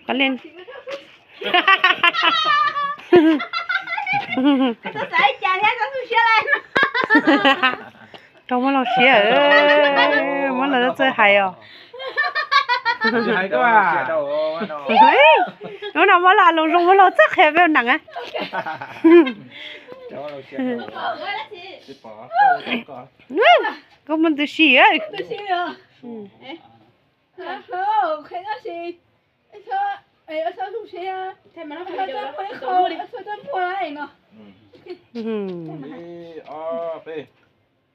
Koj li, rau muab loj siab, muab loj txawj hais os. Hnub no muab loj, lus zoo muab loj txawj qhia peb nees. Koj muaj ntws si.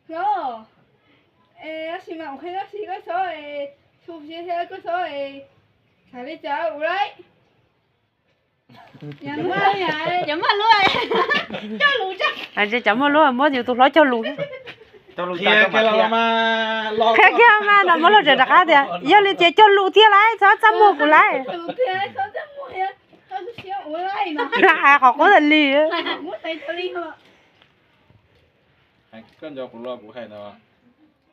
Hlob, es tab sis mas ua qhia tab sis koj txhob, koj txhob, txhais li cas ua laib. Cov muaj lub, cov muaj lub muab yus tus hlob cog lus. Qhia kiag mas no muab loj tseem rov qab tias yog li ces cog lus thiab lauj, txhob txaj muag kuv lauj. Hais qhov qub tas li. Koj nco kuv los kuv hais no.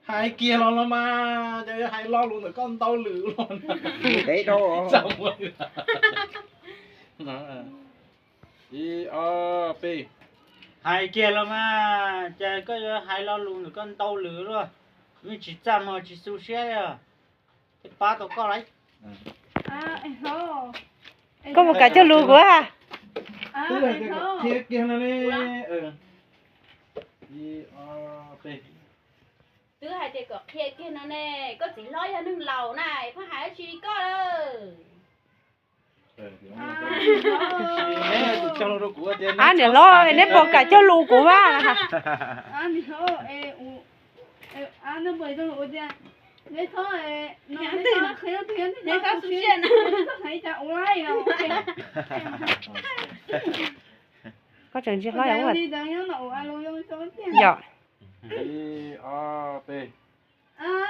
Hais kiag los los mas, ces yog hais lo lus ntawm koj ntau lwm los. Ib, ob, peb. Hais kiag los mas, ces koj yuav hais lo lus ntawm koj ntau lwm luaj, yeej tsis txaj muag tsis xu siab li os. Pab tau koj lauj. Koj mus kam cog lus kuv. Twb hais tias kom qhia kiag no ne. Ib, ob, peb. Twb hais tias kom qhia kiag no ne, koj txiv hlob yog neeg laus na, pheej hais dab tsi li koj lawm. Ab, niam hlob, neb puas kam cog lus kuv mas? Koj tseem ntsia hlob yom.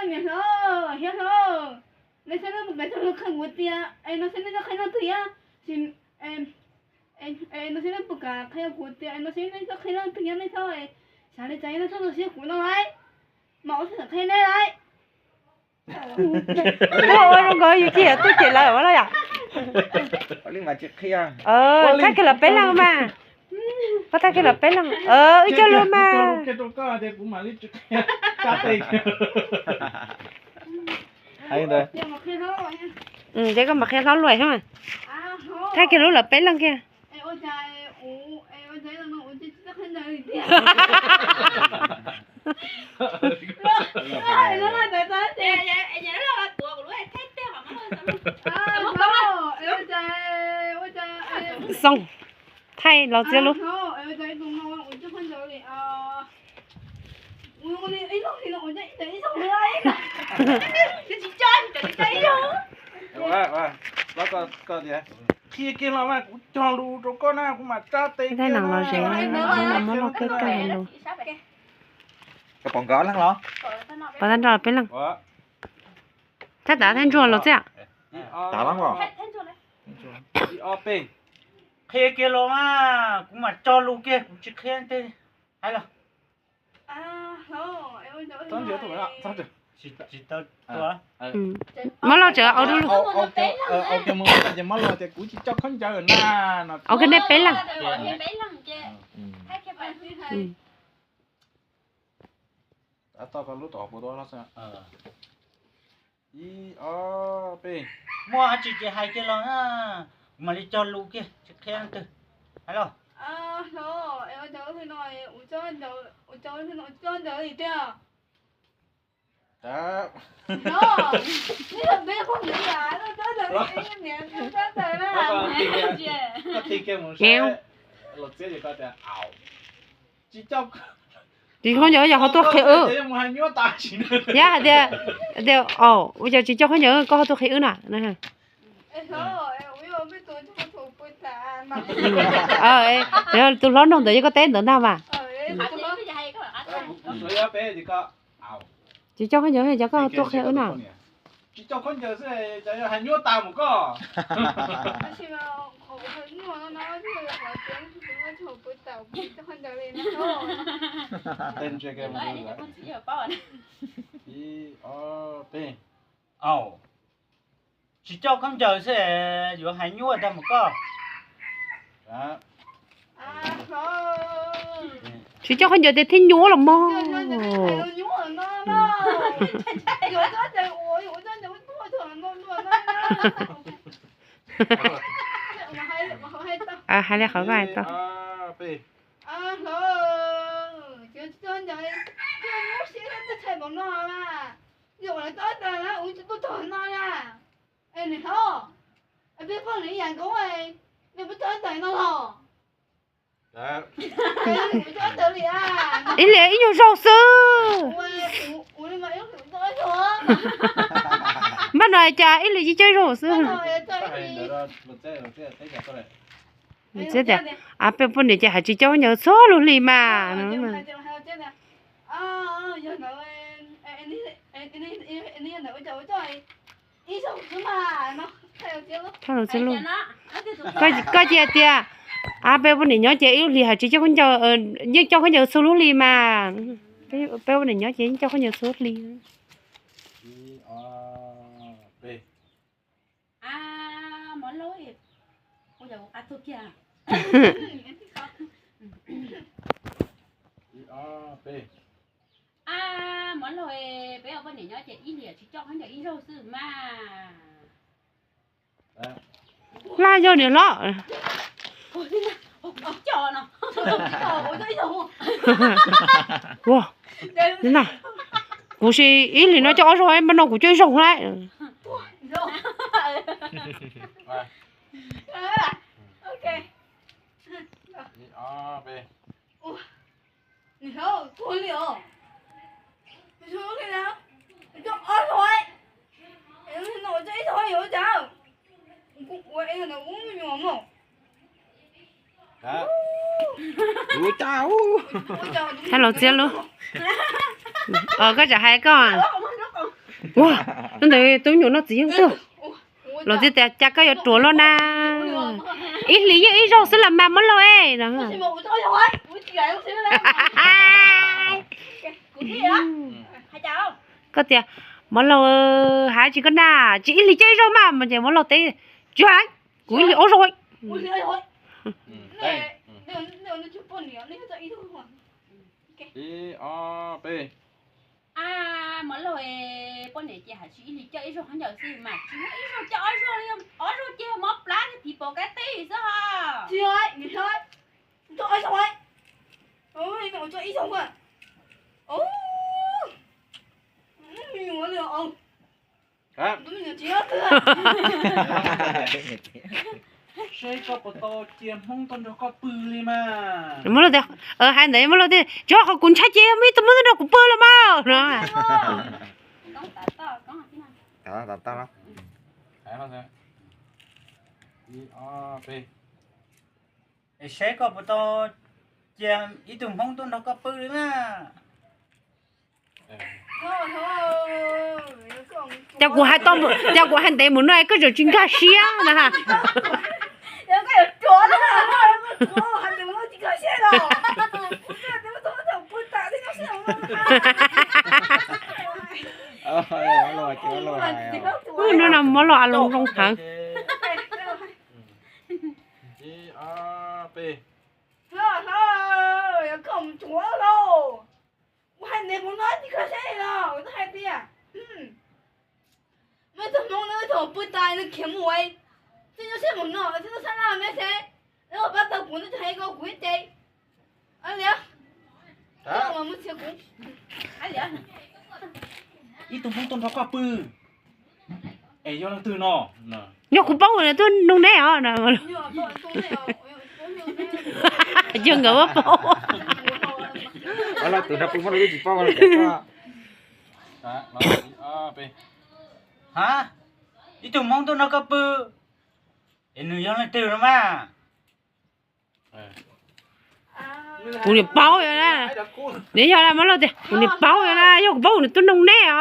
Niam hlob, niam hlob, nej saib nej puas kam cog lus qhia kuv tias, es no saib nej txhob qhia leej twg thiab, no saib nej puas kam qhia kuv tias, no saib nej txhob qhia leej twg thiab, nej txhob, xav li cas nej txhob tu siab kuv no lauj, mas ua txhua qhia nej lauj. Ua zoo nkaus yus tsis yog tub cem lawv los yom. Thaij kiag lawv peb leeg mas. Koj thaij kiag lawv peb leeg, wb cog lus mas. Ces koj mam qhia hlob lus xwb mas. Thaij kiag lub lawv peb leeg kiag. Xoo, thaij los txiav lub. Qhia kiag los mas kuv cog lus rau koj na, kuv mam tsa tes kiag na. Muab loj kawg kawg hais lus. Pom nkawd ob leeg los? Pom tag nrho peb leeg. Thaij tav thaij ntsuag los xwb. Tav los. Qhia kiag los mas kuv mam cog lus kiag, kuv tsis qhia tej. Hais los. Muab loj tseem au dub lug. Au kiag nej peb leeg. Ib, ob, peb. Muaj dab tsi ces hais kiag los na, kuv mam li cog lus kiag tsis qhia leej twg. Hais los. Tsis khaub ncaws yog ho tuaj qhia wb. Yog hais tias, tias, ua cas tsis coj khaub ncaws koj ho tuaj qhia wb na. Tus hlob nug ntawd yog koj teb ntawd ntag mas. Tsis coj khaub ncaws cas koj ho tuaj qhia wb na. Au, tsis coj khaub ncaws xwb yuav hais nyuaj tag mus koj. Tsis coj khaub ncaws tias thiaj nyuaj los mog. Hais li qhov koj hais tau. Ib hlis ib nyuag zaug xwb. Npaj no cas ib hlis tsis coj ib zaug xwb. Tias, peb poj niam ces hais tsis coj khaub ncaws txhua lub hli mas. Koj cia tias, peb poj niam nyob ces ib lub hlis hais tsis coj khaub ncaws, yeej coj khaub ncaws txhua lub hli mas. Peb poj niam nyob ces yeej coj khaub ncaws txhua lub hli. Mov laug, peb poj niam nyob ces ib hlis tsis coj khaub ncaws ib zaug xwb mas. Laj yog niam hlob. Kuv sis ib hlis no coj ob zaug, npaj no kuv coj ib zaug lawm. Thab Laus Txiab lub. Koj tsam hais koj. Ua, ntawd tub nyuam noj txiv yeej tuag. Laus Txiab tias cas koj yuav ruam luaj na. Ib hlis yeej ib zaug xwb los mas Mov Laug e. Koj tias, Mov Laug, hais tsis koj na, tsis ib hlis coj ib zaug mas, mas ces Mov Laug teb, tsis hais, kuv ib hlis ob zaug. Mov Laug, poj niam ces hais tsis ib hlis coj ib zaug khaub ncaws xwb mas tsis muaj ib zaug coj ob zaug li, ob zaug ces mob plab thiab phim pom kab teb xwb ha. Seb koj puas tau cia Hmoob tuaj nrog koj pw li mas. Mov Laug tias, hais ntawd Mov Laug tias, tsuav qhov kuv ntshai ces muaj ib tug Hmoob tuaj nrog kuv pw los mas no. Es seb koj puas tau cia ib tug Hmoob tuaj nrog koj pw li mas. Cas kuv hais tau, cas kuv hais ntev mus no koj tseem tsis nkag siab na. Hnub no Mov Laug a loo zoo heev. Mej tug Hmoob nws thaum pw tas nws khiav mus, txij nyuaj siab mus no, txij nyuaj siab laj mej seb, pab tau kuv nws tsis hais ko kuv ib ce. Ib tug Hmoob tuaj nrog koj pw, es yog leej twg no? Yog kuv paub nws tuaj nug neb os. Yog nkawd muab paub. Tus no pw muab tsis paub. Ha, ib tug Hmoob tuaj nrog koj pw, es nws yog leej twg no mas? Kuv niam paub yog na. Nws yog Mov Laug tias kuv niam paub yog na, yog kuv paub nws tuaj nug neb os.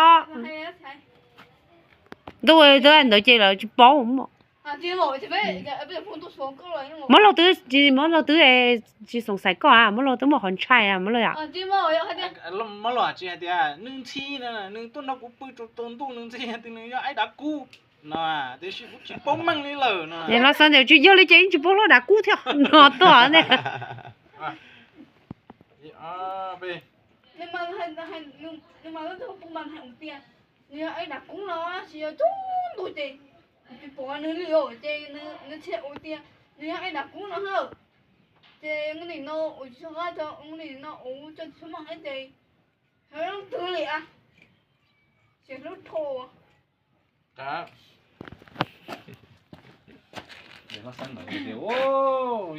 Ntuj, ntawd ces lawv tsis paub mog. Mob Lauj twb, tsis, Mob Lauj twb tsis xoom xaiv koj a, Mob Lauj twb muaj qhov ntshai a Mob Lauj yom. Mob Lauj tsis hais tias nws ntxhi no, nws tuaj nrog kuv pw tsaus ntuj nws ntxhi tias nws yog aib dav kub no, tiam sis kuv tsis paub meej li lawm no. Los xav tias tsis yog li ces yeej tsis paub hlob dav kub thiab no tuaj ne. Nws mas, nws mas kuv mas hais tias nws yog aib dav kub no tsis yog tsaus ntuj ces kuv tsis pom nws li os ces nws thiaj ua tias nws yog aib dav kub no hawm. Ces ua li no ua tsis tshua qab, ua li no ua tsis tshua meej ces ho leej twg li a, tsis hlub dhau.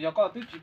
Yog koj twb tsis